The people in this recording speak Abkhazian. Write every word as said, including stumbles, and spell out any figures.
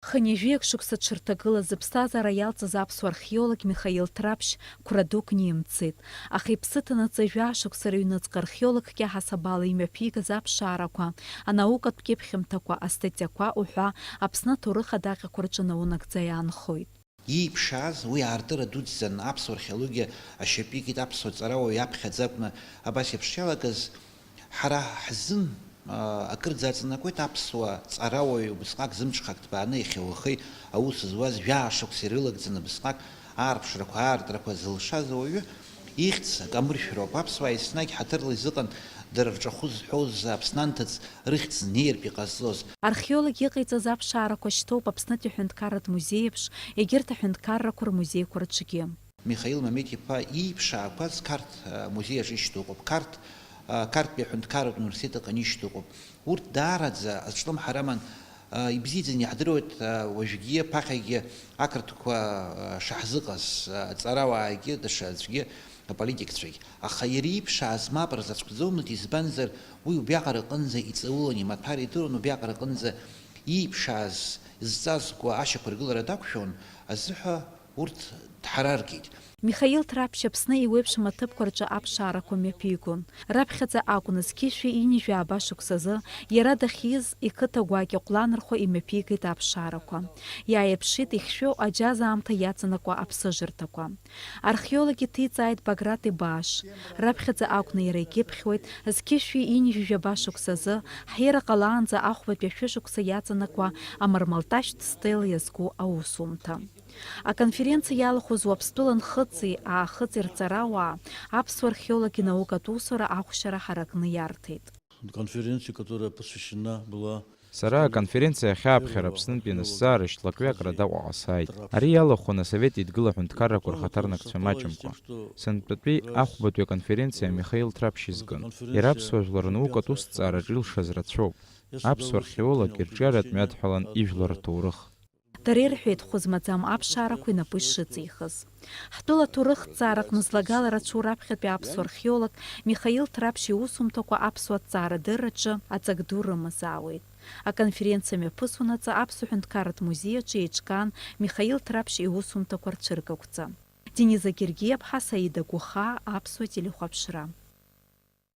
Хынҩажәи акы шықәса дшырҭагылаз зыԥсҭазаара иалҵыз аԥсуа археолог Михаил Ҭраԥшь қәра дук нимҵит. Аха иԥсы ҭанаҵы жәаа шықәса рыҩныҵҟа археологк иаҳасабала имҩаԥигаз аԥшаарақәа, анаукатә кьыԥхьымҭақәа, астатиақәа уҳәа Аԥсны аҭоурых адаҟьақәа рҿы наунагӡа иаанхоит. Ииԥшааз уи аартыра дуӡӡан аԥсуа археологиа ашьапы икит аԥсуа ҵарауаҩ аԥхьаӡа акәны абас еиԥш иалагаз. Ҳара ҳзын, аа, акырӡа аҵанакуеит аԥсуа ҵарауаҩ убысҟак зымҽхак ҭбааны иахьа уахеи аус зуаз жәаа шықәса ирылагӡаны убысҟак аарԥшрақәа, аартрақәа зылшаз ауаҩы ихьӡ акамыршәроуп. Аԥсуаа еснагь ҳаҭырла изыҟан дара рҿахәы зҳәоз Аԥсны анҭыҵ рыхьӡ неиртә иҟазҵоз. Археолог иҟаиҵаз аԥшаарақәа шьҭоуп Аԥснытәи аҳәынҭқарратә музеи еиԥш, егьырҭ аҳәынҭқаррақәа рмузеиқәа рҿгьы. Михаил Мамеҭ-иԥа ииԥшаақәаз Қарҭ, а, музеи аҿы ишьҭоу ыҟоуп. Қарҭ, а, Қарҭтәи аҳәынҭқарратә университет аҟны ишьҭоу ыҟоуп. Урҭ даараӡа азҿлымҳара аман, а, ибзиаӡаны иаҳдыруеит, а, уажәгьы ԥахьагьы ақырҭқәа, а, шаҳзыҟаз, а, аҵарауаагьы, даҽа аӡәгьы, аполитикцәагь. Аха иара ииԥшааз мап рзацәкӡомызт, избанзар, уи убриаҟара аҟынӡа иҵаулан, имаҭәар идыруан, убриаҟара аҟынӡа ииԥшааз зҵазкуа ашьақәыргылара дақәшәон азыҳәа урҭ дҳараргеит. Михаил Ҭраԥшь Аԥсны еиуеиԥшым аҭыԥқәа рҿы аԥшаарақәа мҩаԥигон. Раԥхьаӡа акәны зқьышәи ҩынҩажәи ааба шықәсазы иара дахьиз иқыҭа Гәакьа Ҟәланырхәа имҩаԥигеит аԥшаарақәа. Иааирԥшит ихьшәоу аџьаз аамҭа иаҵанакуа аԥсыжырҭақәа. Археолог иҭиҵааит Баграт ибааш. Раԥхьаӡа акәны иара икьыԥхьуеит зқьышәи ҩынҩажәи жәаба шықәсазы ҳира ҟалаанӡа ахәбатәи ашәышықәса иаҵанакуа амармалташьтә стела иазку аусумҭа. Аконференциа иалахәыз Уаԥстәыла нхыҵи аахыҵи рҵарауаа аԥсуа археолог инаукатә усура ахәшьара ҳаракны иарҭеит. Конференция, которая посвящена была Сара аконференциа ахьааԥхьара Аԥснынтәи анысзаарышьҭ лакҩакра Аҟәаҟа сааит. Ари иалахәын Асовет Еидгыла аҳәынҭқаррақәа рхаҭарнакцәа маҷымкәа. Сынтәатәи ахәбатәи аконференциа Михаил Ҭраԥшь изкын. Иара аԥсуа жәлар рнаукатә усҭҵаараҿы илшаз рацәоуп. Аԥсуа археолог ирҿиаратә мҩадҳәалан ижәлар рҭоурых. Дара ирҳәеит хәы змаӡам аԥшаарақәа инапы ишыҵихыз. Ҳтәыла аҭоурыхҭҵаараҟны злагала рацәоу раԥхьатәи аԥсуа археолог Михаил Ҭраԥшь иусумҭақәа аԥсуа ҭҵаарадырраҿы аҵак ду рымазаауеит. Аконференциа мҩаԥысуанаҵы Аԥсуа ҳәынҭқарратә музеи аҿы еиҿкаан Михаил Ҭраԥшь иусумҭақәа рцәыргақәҵа. Дениза Гергиаԥҳа, Саида Гәыхаа, Аԥсуа телехәаԥшра.